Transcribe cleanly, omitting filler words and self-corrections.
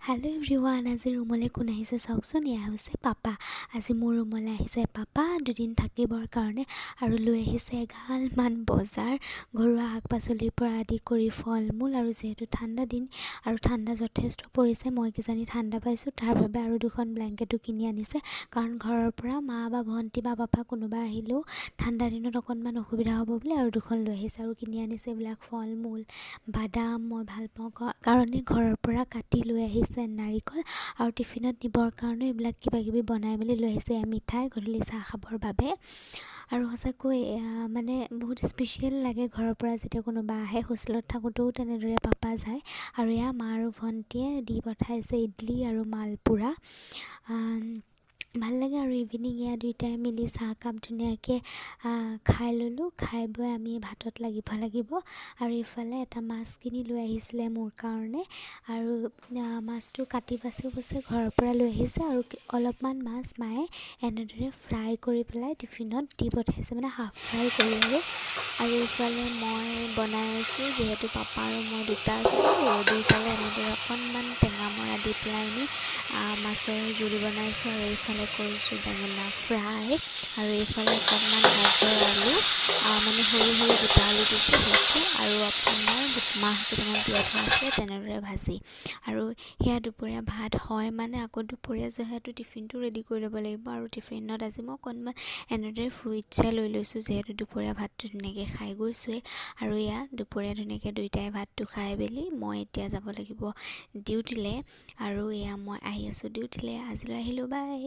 Hello' everyone, আজি ৰুমলৈ কোন আহিছে চাওকচোন। এয়া হৈছে পাপা। আজি মোৰ ৰুমলৈ আহিছে পাপা দুদিন থাকিবৰ কাৰণে আৰু লৈ আহিছে এগালমান বজাৰ, ঘৰুৱা শাক পাচলিৰ পৰা আদি কৰি ফল মূল। আৰু যিহেতু ঠাণ্ডা দিন আৰু ঠাণ্ডা যথেষ্ট পৰিছে, মই কিজানি ঠাণ্ডা পাইছোঁ, তাৰ বাবে আৰু দুখন ব্লেংকেটো কিনি আনিছে। কাৰণ ঘৰৰ পৰা মা বা ভণ্টি বা পাপা কোনোবা আহিলেও ঠাণ্ডা দিনত অকণমান অসুবিধা হ'ব বুলি আৰু দুখন লৈ আহিছে। আৰু কিনি আনিছে এইবিলাক ফল মূল, বাদাম মই ভাল পাওঁ কাৰণে ঘৰৰ পৰা কাটি লৈ আহিছে, নাৰিকল আৰু টিফিনত নিবৰ কাৰণে এইবিলাক কিবা কিবি বনাই মেলি লৈ আহিছে, মিঠাই গধূলি চাহ খাবৰ বাবে। আৰু সঁচাকৈ মানে বহুত স্পেচিয়েল লাগে ঘৰৰ পৰা যেতিয়া কোনোবা আহে। হোষ্টেলত থাকোঁতেও তেনেদৰে পাপা যায়। আৰু এয়া মা আৰু ভণ্টিয়ে দি পঠাইছে ইডলি আৰু মালপোৰা, ভাল লাগে। আৰু ইভিনিং এয়া দুয়োটাই মিলি চাহকাপ ধুনীয়াকৈ খাই ল'লোঁ। খাই বৈ আমি ভাতত লাগিব লাগিব। আৰু ইফালে এটা মাছ কিনি লৈ আহিছিলে মোৰ কাৰণে আৰু মাছটো কাটি বাচি অৱশ্যে ঘৰৰ পৰা লৈ আহিছে। আৰু অলপমান মাছ মায়ে এনেদৰে ফ্ৰাই কৰি পেলাই টিফিনত দি পঠাইছে, মানে হাফ ফ্ৰাই কৰি। আৰু ইফালে মই বনাই আছোঁ, যিহেতু পাপা আৰু মই দুটা আছোঁ, দুয়োটালে এনেদৰে অকণমান টেঙামৰা দি পেলাই নি মাছৰ জোল বনাইছোঁ। আৰু এইফালে কৰিছোঁ বেঙেনা ফ্ৰাই আৰু এইফালে অকণমান গাজৰ আলু, মানে সৰু সৰু গোটা আলু দিছোঁ সেইটো, আৰু আপোনাৰ বুটমাহ কেইটামান তিয়াই থোৱা আছিলে তেনেদৰে ভাজি। আৰু সেয়া দুপৰীয়া ভাত হয়, মানে আকৌ দুপৰীয়া যিহেতু টিফিনটো ৰেডি কৰি ল'ব লাগিব। আৰু টিফিনত আজি মই অকণমান এনেদৰে ফ্ৰুইটছে লৈ লৈছোঁ, যিহেতু দুপৰীয়া ভাতটো ধুনীয়াকৈ খাই গৈছোঁৱেই। আৰু এয়া দুপৰীয়া ধুনীয়াকৈ দুয়োটাই ভাতটো খাই মেলি মই এতিয়া যাব লাগিব ডিউটিলৈ। আৰু এয়া মই আহি আছোঁ ডিউটিলৈ। আজিলৈ আহিলোঁ, বাই।